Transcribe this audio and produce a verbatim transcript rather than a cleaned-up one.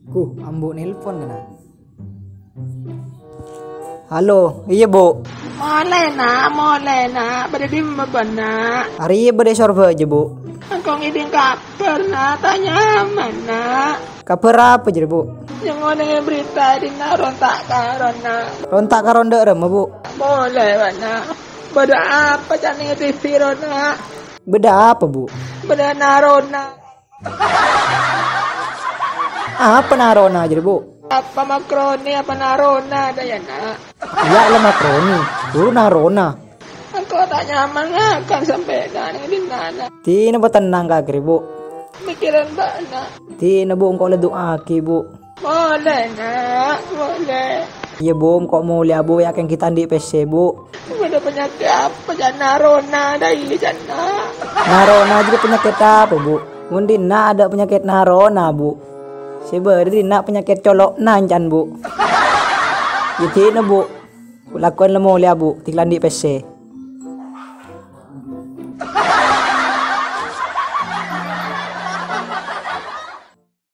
Ku, ambu nelpon kèna. Halo, iyâ, Bu. Molè, Na', molè, Na'. Bâdâ dimma bâ'na? Arèya bâdâ è Sorbhâjâ, Bu. Engko' ngèdhing kabhâr, Na', ta' nyaman, Na'. Kabhâr apa jârèya, Bu? Nyang ngèdhing berita dinna' ronta' karona. Ronta' karon dâ' remma, Bu? Molè, bâ'na. Bâdâ apa ca'na è T V rowa, Na'? Bâdâ apa, Bu? Bâdâ narona. Apa narona jârèya, Bu? Apa makroni, apa narona, dâ' iyâ, Na'? Iyâ, la makroni. Buru narona. Engko' ta' nyaman ngakan sampè' nang dinna', Na'. Dinna' bâ' tennang kakè rèya, Bu. Mikiran bâ'na. Dinna', Bu, engko' la du'aaghi, Bu. Molè, Na', molè. Iyâ, Bu, engko' molèya, Bu, yâ kèng ghi' ta' andi' pèssè, Bu. Bâdâ panyakèt apa, ca'na narona, dâ' iyâ, ca'na. Narona jârèya panyakèt apa, Bu? Mon dinna' adâ' panyakèt narona, Bu. Sè bâdâ dinna' panyakèt colo'na, can, Bu. Yâ, dinna', Bu. Lakowan la molèya, Bu, ghi' ta' andi' pèssè.